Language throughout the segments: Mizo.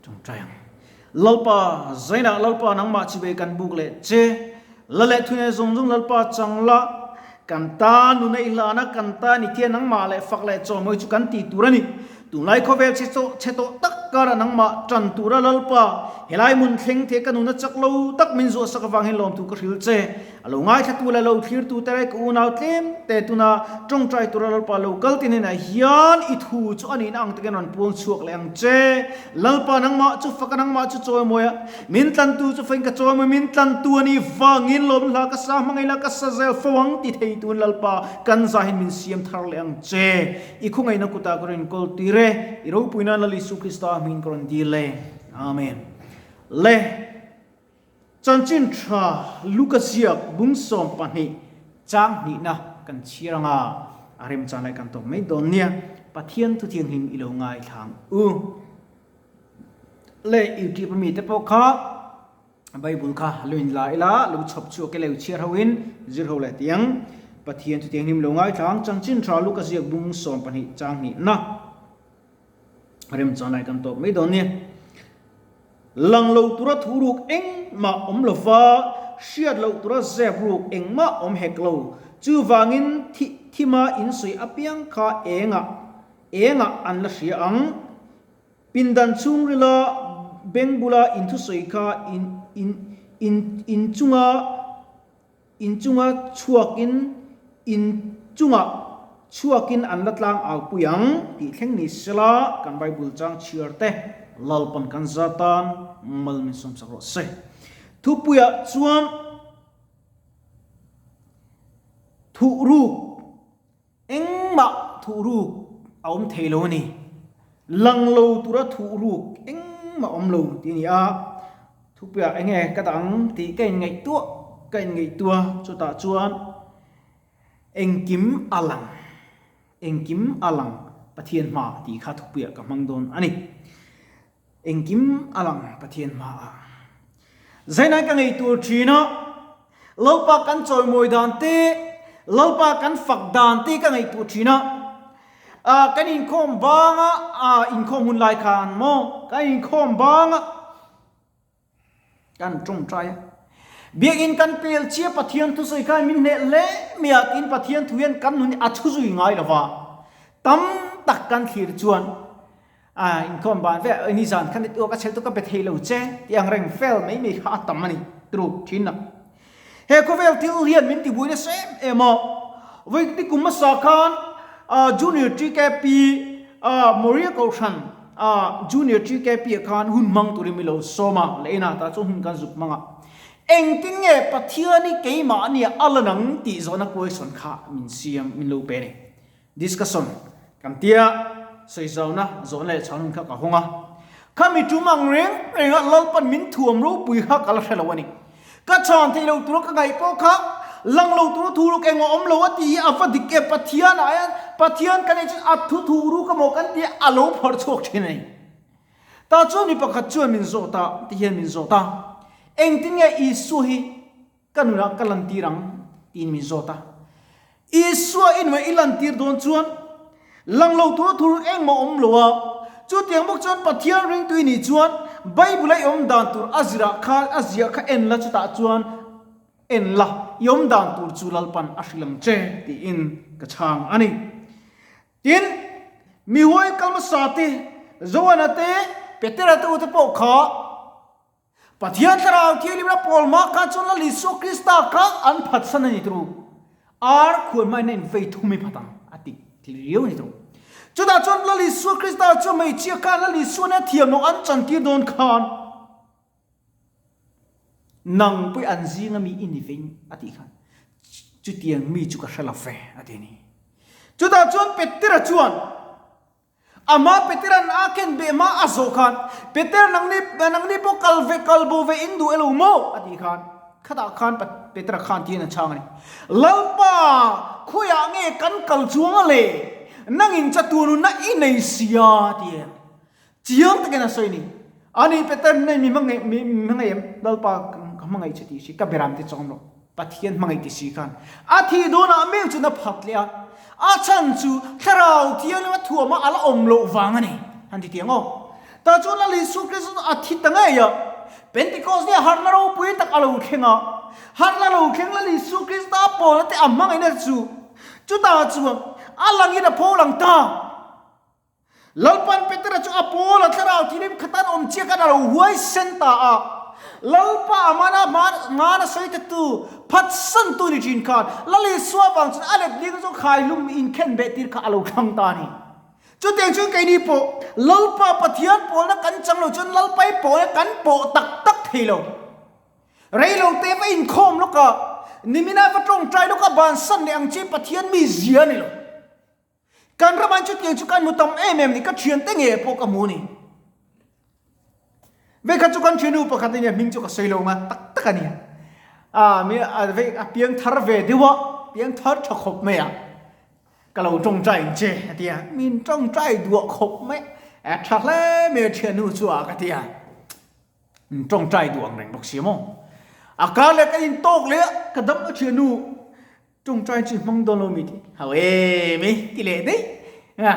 Tawngtai ang. Lalpa, Zainah Lalpa nangmah chibei kan buk leh che. La leh thunei zawng zawng Lalpa chang la, kan ta nuna i hlana kan ta ni thia nangmah leh fak leh chawhmawi chu kan ti tur a ni. Tunlai khawvel chhe chawh chhe tawh tak karah nangmah tan tura Lalpa, helai hmun thleng thei ka nuna chak lo tak min zuahsak avang hian lawmthu ka hril che. A lo ngaithlatu leh lo thlirtu te rai ka unau tlem te tuna tawngtai tura Lalpa lo kal te hnenah hian i thu chu a nihna ang takin rawn puang chhuak leh ang che. Lalpa nangmah chu faka nangmah chu chawimawi a, min tlantu chu fain ka chawimawi, min tlantu a nih vangin lawm hla ka sa hmangaih la ka sa zel fo ang ti thei tun Lalpa kan zahin min siam thar leh ang che. I khawngaihna kutah ka rawn inkawl tir e, i ropui nan Lal Isu Krista hmingin ka rawn dil e. Amen. Le. Chanchin tha Luka ziak bung 12 chang hnihna kan chhiar anga a remchan lai kan tawp mai dawn nia. Pathian thu thianghlim i lo ngaithla ang u. Le YouTube ami te pawh kha Bible kha lo in la ila lo chhawp chhuak ila lo chhiar ho in zir ho leh tiang. Pathian thu thianghlim lo ngaithla ang Chanchin tha Luka ziak bung 12 chang hnihna. Remchan lai kan tawp mai dawn nia. Lang lo tura thu ruk engmah awm lo va, hriat loh tura zep ruk engmah awm hek lo. Chuvangin thi thima insawi apiang kha engah engah an la hria ang. Pindan chhungrila beng bula inthusawi kha in in in inchunga Inchunga chhuakin inchungah chhuakin an la tlang au pui ang tih thleng ni sela kan Bible chang chhiar te Lalpan kan za tan mal min sawmsak rawh se. Thupuiah chuan thuhruk Engmah thuhruk a awm thei lo a ni. Lang lo tura thuhruk engmah awm lo tih a ni a. Thupuiah eng nge ka dah ang tih ka inngaihtuah ka inngaihtuah chutah chuan engkim a lang engkim a lang Pathian hma tih kha thupuiah ka hmang dawn a ni. Engkim a lang Pathian hmaah. Zainai ka ngei tur thin a, Lalpa kan chawimawi dan te, Lalpa kan fak dan te ka ngaihtuah thin a. Ah, kan inkhawm banga, ah, inkhawm hun lai khan maw, kan inkhawm banga kan tawngtai a. Biakinn kan pel chia Pathian thusawi khan min hneh hle mai a, tin Pathian thu hian kan nun hi a chhu zui ngai lo va. Tam tak kan thlir chuan A inkhawm ban ve ni zan khan i ka chhel tu ka be thei lo che tih ang reng fel mai mai kha a tam a ni tru thin a. He khawvel thil hian min tibuai nasa em em a, vawi ni kum hmasa khan Junior TKP Moria Kohhran Junior TKP ah khan hun hmang turin mi lo sawm a, leh inah tah chuan hun kan zuk hmang a. Engtin nge Pathian hi keimah nia a la nang tih zawhna question kha min siam min lo pe a ni. Discussion kan tia sawizauna zawhna leh chhanun kha ka hawng a. Khami tum ang reng reng a Lalpan min thuam ropui kha ka la hre lo a ni. Ka chhan theih lo tura ka ngaih pawh kha lang lo tura thu ruk engah awm lo a ti hi a va dik e Pathian ah hian Pathian kan ei chuan a thu thu ruk emaw kan tia a lo phawrh chhuak thin a ni. Tah chuan mi pakhat chuan min zawt a ti hian min zawt a, Engtin nge Isua hi Ka nunah ka lantir ang tiin min zawt a. Isua i nunah i lantir dawn chuan lang lo tura thur engmah awm lo a. Chutiang bawk chuan Pathian ringtu i nih chuan Bible-a i awm dan tur a zirah khan a ziah kha en la chutah chuan en la i awm dan tur chu Lalpan a hrilh ang che tiin ka chhang a ni. Tin, mi huai kal hmasa te, Joana te, Petera te ute pawh kha Pathian Thlarau Thianghlimna pawl hma kha chuan Lal Isua Krista kha an phatsan a ni turu. Ar khuan hmain a invei thum i phat ang a ti riau a ni turu. Chutah chuan Lal Isua Krista chu hmeichhia khan Lal Isua nen thiam loh an chantir dawn khan nang pawh an zinga mi i ni veng a tih khan chutiang mi chu ka hre lo ve a ti a ni. Chutah chuan Petera chuan Amah Petera'n a ken beh hma a zawh khan, Peter nangni nangni pawh kal ve kal bo ve in duh elo maw? a tih khan, khatah khan Petera khan tiin a chhang a ni. Lalpa, khawiah nge kan kal chuang a le? Nangin chatuanuna i nei sia a ti em? Chiang takin a sawi a ni. Ani Peter nei mi hmangaih mi hmangaih em? Lalpa ka hmangaih che tih si, ka beram te chawm rawh. Pathian hmangaih ti si khan a thih dawnah meuh chuan a phat leh a, a chhan chu Thlarau Thianghlim a thuama a la awm loh vang a ni, han ti tiang aw. Tah chuan Lal Isua Krista chu a thi ta ngei a. Pentecost nia harhna ropui tak a lo thleng a. Harhna lo thleng Lal Isua Krista pawlna te a hmangaihna chu chutah chuan a langin a pho lang ta. Lalpan Petera chu a pawl a thlarau thilim khatan awm chiah khan a lo huaisen ta a. Lalpa a mana hmana sawi te tu, phatsan tu ni thin khan Lal Isua vang chuan a let ling chu khaihlum inkhen beh tir kha a lo thlang ta a ni. Chutiang chuan keini pawh Lalpa Pathian pawlna kan chang lo chuan Lalpai pawlna kan pawh tak tak thei lo. Rei lo te va inkhawm lawk a, nimina va tawngtai lawk a bansan leh ang chi Pathian mi zia a ni lo. Kan ramah chutiang chu kan hmu tam em em ni, ka thiante nge pawh ka hmu ni. Vei kha chu kan thianu pakhat ania hming chu ka sawi lo nga tak tak a nia. A mi a vei a piang thar ve deuh a, piang thar tha khawp mai a. Ka lo tawngtai ang che a ti a, min tawngtai duah khawp mai a, tha hle mai a thianu chu a ka ti a. Min tawngtai duh ang reng bawk si maw. A kar leh ka intawk leh a, ka dam a thianu. Tawngtai chu i hmang dawn lo mi tih hau em i ti leh daih a,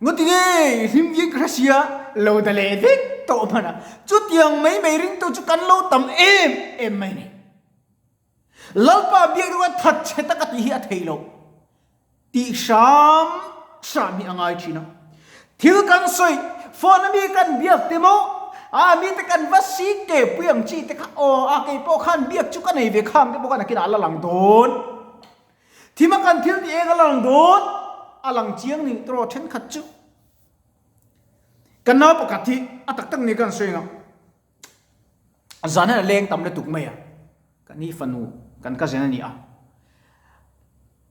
ngawti nge i hlim viau ka hre sia lo da leh vek tawh hman a, chutiang mai mai ringtu chu kan lo tam em em mai ni. Lalpa biak deuh a that chhe tak a tih hi a thei loh tih hram hram hi a ngai thin a. Thil kan sawi, phone a mi kan biak te maw, a mi te kan va si ke pui ang chi te kha aw a kei pawh khan biak chu ka nei ve khang te pawh khan nakinah a la lang dawn. Thim a kan thil tih eng a la lang dawn, a lang chiang ni tawh thenkhat chu. Kan nau pakhat hi a tak tak ni kan sawi ang a. Zan hian a leng tam lutuk mai a, ka ni fanu kan cousin a ni a.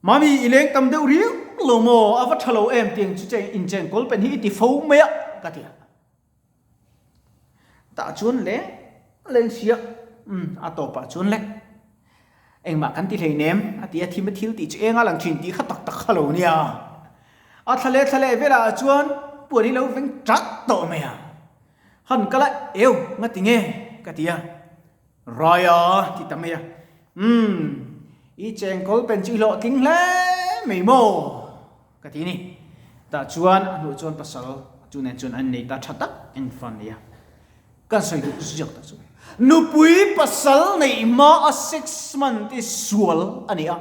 Mami i leng tam deuh riau lo maw, a va tha lo em tiang chu che inchen kawl pen hi i ti fo mai a ka ti a. Tah chuan leng leng sia, umm a tawpah chuan le engmah kan ti hleinem a ti a, thim a thil tih chu eng a lang thin tih kha tak tak kha lo nia. A thla leh thla leh velah chuan puan hi lo veng chat tawh mai a. Han kal a, Eu, ngati nge? ka ti a. Rai a, ti ta mai a. Umm, i chengkawl pen chu i hlawhtling hle mai maw? ka ti ni. Tah chuan a hnuh chuan pasal chu nen chuan an nei ta tha tak in fa nei a. Kan sawi duh ziak tak chu. Nupui pasal neih hma a sex man te sual a ni a.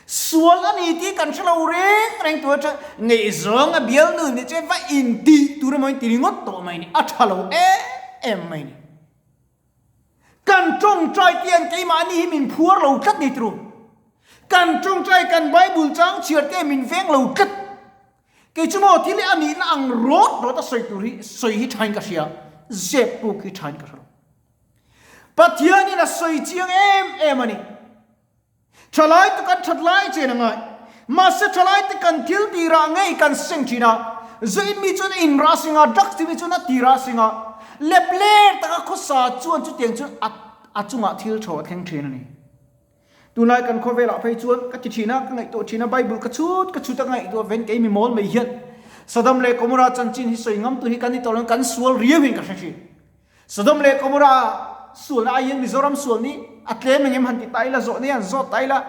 Sual a ni tih kan hre lo reng reng tur aṭang ngaihzawng a bialnu nih chuan va intih tur emaw inti ringawt tawh mai ni, a ṭha lo em em mai ni. Kan ṭawngṭai te hian keimahni hi min phuar lo tlat ni turu. Kan ṭawngṭai kan Bible chang chhiar te min veng lo tlat. Kei chu maw thil hi a nihna ang rawt rawt a sawi tur hi sawi hi ṭhain ka hria, zep puk hi ṭhain ka hre lo. Pathianin a sawi chiang em em a ni. Thalai te kan that lai chen a ngai. Mahse thalai te kan thil tih rah ngei kan seng thin a. Zuin mi chuan a in rah sing a, drugs ti mi chuan a ti rah sing a. Lep ler taka khawsa chuan chutiang chuan a a chungah thil thaw a thleng thin a ni. Tunlai kan khawvelah phei chuan ka ti thin a, ka ngaihtuah thin a, Bible ka chhut ka chhut a ka ngaihtuah ven kei mi mawl mai hian Sodom leh Gomorrah chanchin hi sawi ngam tur hi kan ni tawh lo in kan sual riau hian ka hre thin. Sodom leh Gomorrah sualna aiin Mizoram sual nih a tlem engem han ti ta ila, zawh nei han zawt ta ila,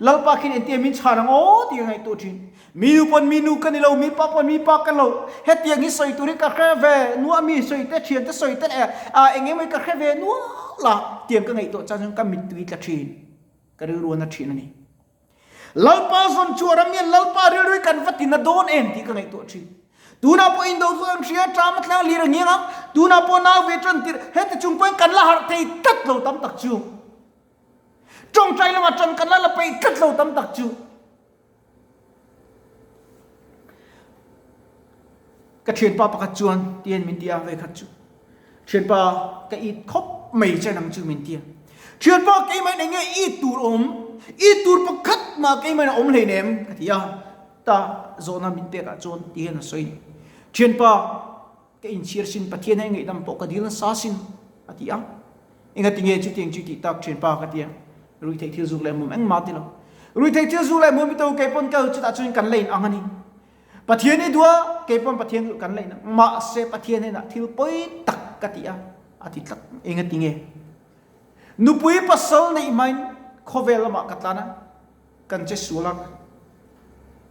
Lalpa khin engtiang min chhan ang aw tih ka ngaihtuah thin. Mi nu pawn mi nu ka ni lo, mi pa pawn mi pa ka ni lo. Hetiang hi sawi tur hi ka hre ve nuah, mi sawi te, thian te sawi te leh eng emaw hi ka hre ve nual a tiang ka ngaihtuah chang chuan ka mittui tla thin, ka rilru a na thin a ni. Lalpa zawn chu a ram hian Lalpa rilru hi kan va tina dawn em tih ka ngaihtuah thin. Tunah pawh indo chu an hria, ṭam a tlang lir a ngiang ang, tunah pawh nau ve ṭan tirh, heti chung pawhin kan la harh thei tlat lo tam tak chu. Ṭawngṭai lamah ṭan kan la la peih tlat lo tam tak chu. Ka thianpa pakhat chuan tihian min ti a, vei khat chu thianpa ka it khawp mai che nang chu min ti a. Thianpa keimah in enge it tur awm, it tur pakhat mah keimah in a awm hleinem ka ti a, ta zawhna min pek ah chuan tihian a sawi ni. Thianpa ka inchhir sin Pathian hi ngaihdam pawh ka dil nasa sin a ti a. Engati nge chutiang chu tih tak thianpa ka ti a, ruihtheih thil zuk leh mum engmah ti lo. Ruihtheih thil zuk leh mum hi to keipawn ka chutah chuan kan la in ang a ni. Pathian i duh a, keipawn Pathian duh kan la in ang. Mahse Pathian hnenah thil pawi tak ka ti a, a ti tlat. Engati nge? Nupui pasal neih hmain khawvel lamah ka tlan a, kan che sual a,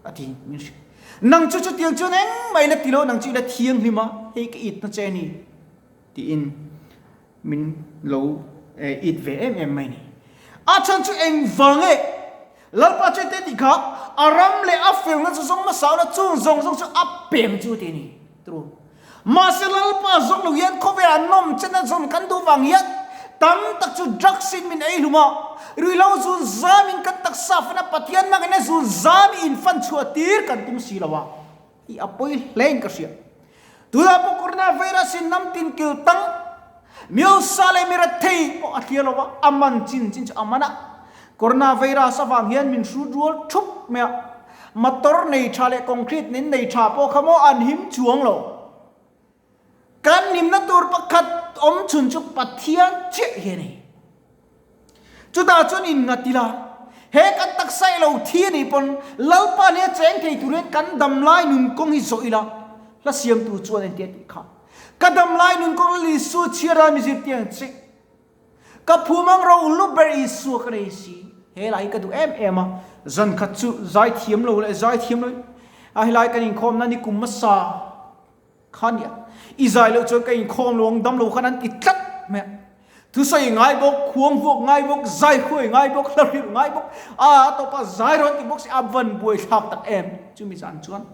a ti min hrilh. Nang chu chutiang chuan engmah i la ti lo, nang chu i la thianghlim a, hei ka itna che a ni, tiin. Min lo it ve em em mai ni. A chhan chu engvang e? Lalpa chu te tih kha a ram leh a felna chu zawng hmasa ula chung zawng zawng chu a pem chu ti a ni. True. Mahse Lalpa zawng lo hian khawvel ah nawm chen a zawn kan duh vang hian tam tak chu drugs in min ei hlum a, ruihhlo zun zam in kan taksa fan a Pathian hmangin a zun zam i in fan chhuah tir kan tum si lo a. Hi a pawi hle in ka hria. Tunah pawh coronavirus in lam tin kil tang miosa leh mirathei pawh a thlir lo a, a man chin chin chu a man a. Coronavirus avang hian min hrut rual thup mai a, motor nei tha leh concrete nen nei tha pawh kha maw an him chuang lo. Kan himna tur pakhat awm chhun chu Pathian chiah hi a ni. Chutah chuan in nghat ila, he kan taksa i lo thi a nih pawn Lalpa nia cheng thei turin kan damlai nun kawng hi zawh ila, hla siamtu chuan entir tih kha. Ka damlai nun kawng Lal Isua chhiar a mi zirtir ang che. Ka phum ang ro lu ber Isua ka nei si. He lai hi ka duh em em a, zan khat chu zaithiam lo leh zaithiam lo a helai kan inkhawmna ni kum hmasa. Kha nia, i zai loh chuan ka inkhawm lo ang dam lo khan an ti tlat mai a. Thusawi ngai bawk, khuang vuak ngai bawk, zai hruai ngai bawk, hla hrilh ngai bawk, a a tawp a zai rawn ti bawk si a van buai thlak tak em chumi zan chuan.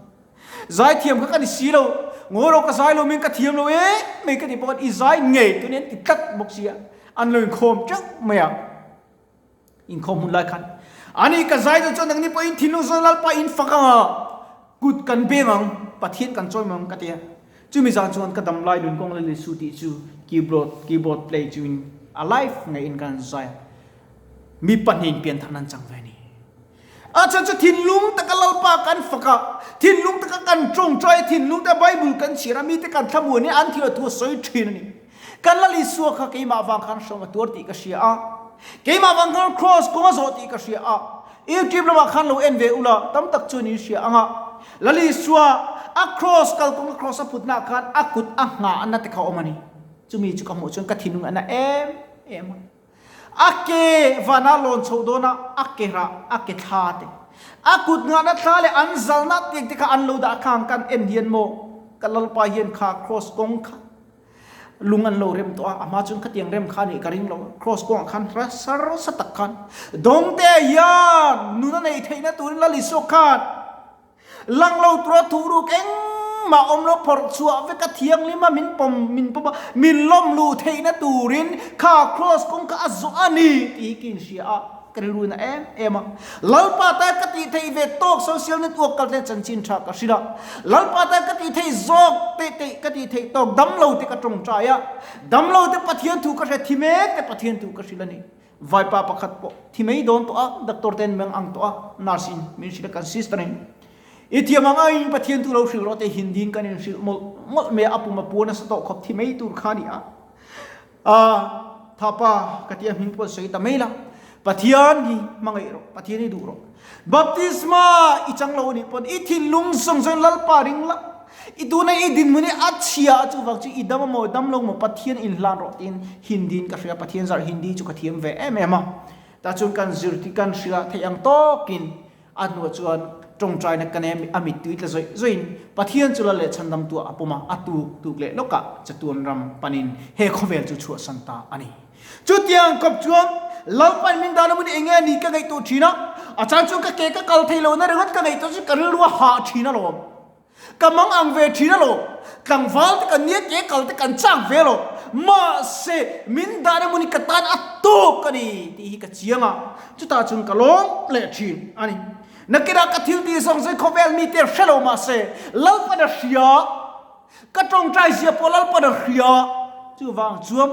Zai thiam kha ka ni si lo, ngawi rawh ka zai lo min ka thiam lo em mai ka ti bawk a, i zai ngei tun hi an ti tlat bawk si a, an lo inkhawm teuh mai a. Inkhawm hun lai khan ani ka zai dawn chuan nangni pawhin thinlung zawn Lalpa in fak ang a, kut kan beng ang, Pathian kan chawi ang ka ti a. Chumi zan chuan ka dam lai nun kawng Lal Isu tih chu keyboard keyboard play chungin a live ngeiin kan zai a. Mi pahnihin pianthar nan chang ve a ni. A chhan chu thinlung taka Lalpa kan fak a, thinlung taka kan tawngtai a, thinlung taka Bible kan chhiar a, mite kan thlamuan hi an thil a thu a sawi thin a ni. Kan Lal Isua kha keimah vang khan hrawm a tuar tih ka hria a, keimah vang khan Kraws kawng a zawh tih ka hria a, YouTube lamah khan lo en ve ula tam tak chuan in hria ang a, Lal Isua a Kraws kal kawng a Kraws a phutnaah khan a kut a nghahna te kha a awm a ni. Chumi chu ka hmuh chuan ka thinlung a na em em a. A ke vana lawn chhoh dawna a ke rah, a ke thla te, a kut nghahna thla leh an zalna tiang te kha an lo dah khang kan en hian maw ka Lalpa hian kha Kraws kawng kha lung an lo rem tawh a, a hma chuan khatiang rem kha nih ka ring lo a, Kraws kawngah khan rasa rasa tak khan Dawngtea hian nun a neih theihna turin Lal Isua khan lang lo tura thuhruk engmah awm lo phawrh chhuah vek a thianghlim a min pawm min pawm a min lawm luh theihna turin kha Kraws kawng kha a zawh a ni tih hi ka inhria a. Ka rilru na em em a. Lalpa tan ka tih theih ve tawk social network kal ten chanchin tha ka hrilh a. Lalpa tan ka tih theih zawk te te ka tih theih tawk damlo te ka tawngtai a. Damlo te Pathian thu ka hre thi mek te Pathian thu ka hrilh a ni. Vaipa pakhat pawh thi mai dawn tawh a, doctor ten meng ang tawh a, nurse in min hrilh a kan sister in i thiam ang aiin Pathian thu lo hrilh rawh te Hindi in kan in hrilh mawlh mawlh mai a, a pum a puan nasa tawh khawp thi mai tur kha a ni a. A, Thapa, ka tia hming pawh sawi ta mai la. Pathian hi hmangaih rawh, Pathian hi duh rawh. Baptisma i chang lo anih pawn i thinlung zawng zawng Lalpa ring la. I tuna i dinhmun hi a chhia a chuvang chu i dam amaw dam lo maw Pathian inhlan rawh tiin Hindi in ka hria, Pathian zar Hindi chu ka thiam ve em em a. Tah chuan kan zirtir kan hria theih ang tawkin A hnuah chuan tawngtaina ka nei a, a mittui tla zawih zawihin Pathian chu la leh chhandamtuah a pawm a, a tuk tuk leh lawkah chatuan ram panin he khawvel chu chhuahsan ta a ni. Chutiang kawp chuan Lalpain min dan a mun eng nge ni ka ngaihtuah thin a, a chang chuan ka ke ka kal thei lohna ringawt ka ngaihtuah chu ka rilru a hah thin alawm. Ka mang ang ve thin alawm. Tlangval te kan nia ke kal te kan chak ve alawm. Mahse, min dan emaw ni ka tan a tawk a ni tih hi ka chiang a. Chutah chuan ka lawm leh thin a ni. Nakinah ka thil tih zawng zawng khawvel mite hre lo mahse, Lalpan a hria. Ka tawngtai zia pawh Lalpan a hria. Chuvang chuan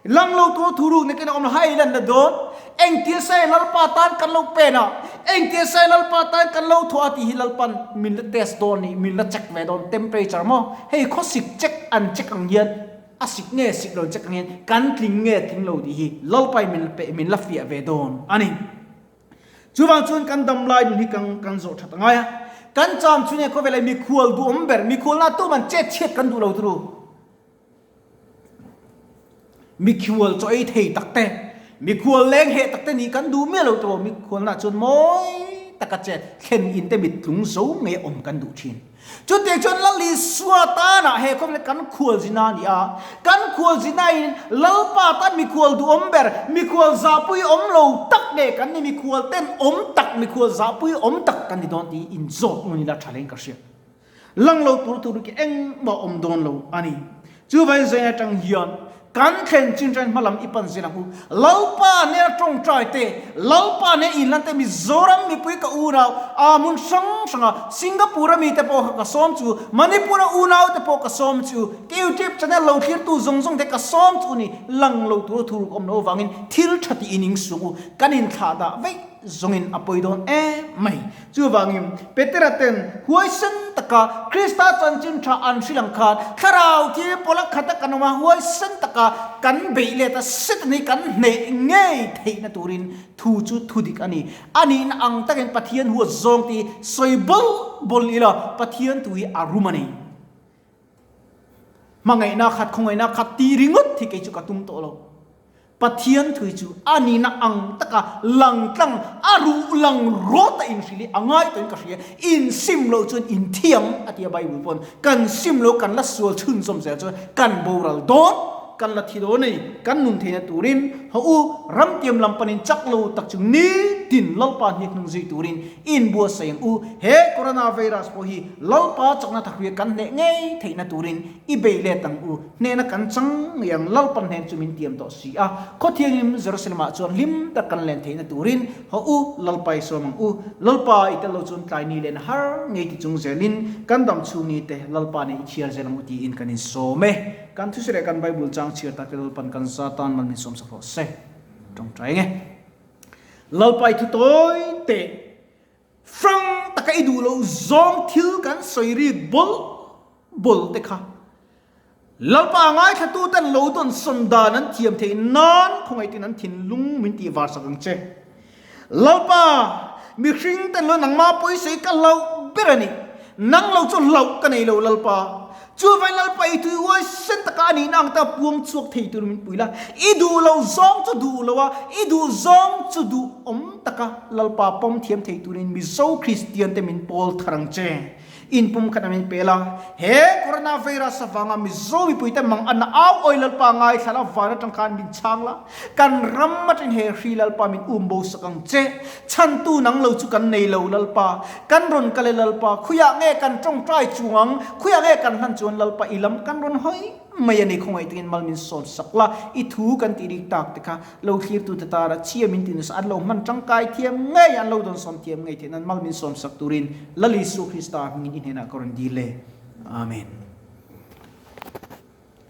lang lo tur thu ruk nakin a awm lo, hai lan la dawn. Engtia sai Lalpa tan kan lo pen a, engtia sai Lalpa tan kan lo thawh a tih hi Lalpan min la test dawn ni, min la check ve dawn. Temperature maw? Hei khawsik check an check ang hian a sik nge sik lo check ang hian kan tling nge tling lo tih hi Lalpa in min la pe, min la fiah ve dawn a ni. Chuvang chuan kan dam lai nun hi kan kan zawh that a ngai a. Kan cham chu nge khawvel ah mikhual duhawm ber, mikhualna tuman chet chhiat kan duh lo turu. Mikhual chaw ei thei tak te, mikhual leng heh tak te nih kan duh miah lo tawh, mikhualna chuan mawi. taka chet thlen in te mit tlung zo ngei awm kan duh thin. Chutiang chuan Lal Isua tanah he khawvel kan khualzina a ni a, kan khualzina in Lalpa tan mikhual duhawm ber, mikhual zahpui awm lo tak nge kan ni, mikhual ten awm tak, mikhual zahpui awm tak kan ni dawn tih inzawt ngun ila tha hlein ka hria. Lang lo tur tur khi engmah awm dawn lo a ni. Chuvain zain atang hian kan thlen chin ṭan hmalam i pan zel ang u. Lalpa nena ṭawngṭai te, Lalpa nena inlan te Mizoram mipui ka unau aa hmun hrang hranga Singapore a mite pawh kha ka sawm chu, Manipur a unau te pawh ka sawm chu, ka YouTube channel lo thlirtu zawng zawng te ka sawm chu ni. Lang lo tur thuruk awm loh avangin thil ṭha tih in ingsung u. Kan inthlah dah veih zawngin a pawi dawn em mai. Chuvangin, Petera ten huaisen taka Krista chanchin tha an hrilh ang khan thlarau thil pawla khata kan awm a, huaisen taka kan beih let a, Satan hi kan hneh ngei theihna turin thu chu thu dik a ni. A nihna ang takin Pathian huat zawng tih hi sawi bawl bawl ila Pathian thu hi a rum a ni. Hmangaihna khat, khawngaihna khat tih ringawt hi kei chu ka tum tawh lo. Pathian thui chu a nihna ang taka lang tlang, a ruh lang rawt a inhrilh hi a ngai tawhin ka hria. In sim loh chuan in thiam a ti a Bible pawn. Kan sim loh kan la sual chhunzawm zel chuan kan boral dawn, kan la thi dawn a ni. Kan nun theihna turin haw u, ramtiam lam panin chak lo tak chu nitin Lalpa hniak hnung zui turin in buatsaih ang u. He coronavirus pawh hi Lalpa chakna thahruia kan hneh ngei theihna turin i bei let ang u. Hnehna kan chang ngei ang, Lalpan hnen chu min tiam tawh si a. Khaw thianghlim Jerusalem-ah chuan hlim tak kan len theihna turin haw u, Lalpa i sawm ang u. Lalpa i tel lo chuan tlai ni len har ngei ti chung zelin kan dam chhung ni te Lalpa nen i chhiar zel ang u tiin kan insawm e. Kan thusawi leh kan Bible chang chhiar tak te Lalpan kan za tan mal min sawm sak rawh se. Tawngtai nge. Lalpa i thu tawi teh. Hrang taka i duh loh zawng thil kan sawi rik bawl bawl te kha Lalpa ngaithlatuten ten lo dawn sawn dan an thiam theih nan khawngaihtin an thinlung min tih var sak ang che. Lalpa, mihring ten lo nangmah pawisawi ka hlauh ber a ni. Nang lo chu hlauh ka nei lo Lalpa. Chuvain Lalpa i tui huaisen taka a nihna ang ta puang chhuak thei tur min pui la. I duh lo zawng chu duh lo a, i duh zawng chu duh awm taka Lalpa pawm thiam thei turin Mizo Kristian te min pawl thar ang che. In pum khat a min pe la. He Coronavirus avanga Mizo mipui te mang anna au awi Lalpa ngaithla la van atang khan min chhang la. Kan ram atangin he hri Lalpa min um bo sak ang che. Chhantu nang lo chu kan nei lo Lalpa. Kan rawn kal e Lalpa, khuiah nge kan tawngtai chung ang? Khuiah nge kan hlan chuan Lalpa i lam kan rawn hawi mai a ni? Khawngaih takin mal min sawn sak la, i thu kan tih rik tak te kha lo thlirtute tara chhia min ti nasa, an lo hman tangkai thiam ngei, an lo dawn sawm thiam ngei theih nan mal min sawm sak turin Lal Isu Krista hmingin i hnenah ka rawn dil e. Amen.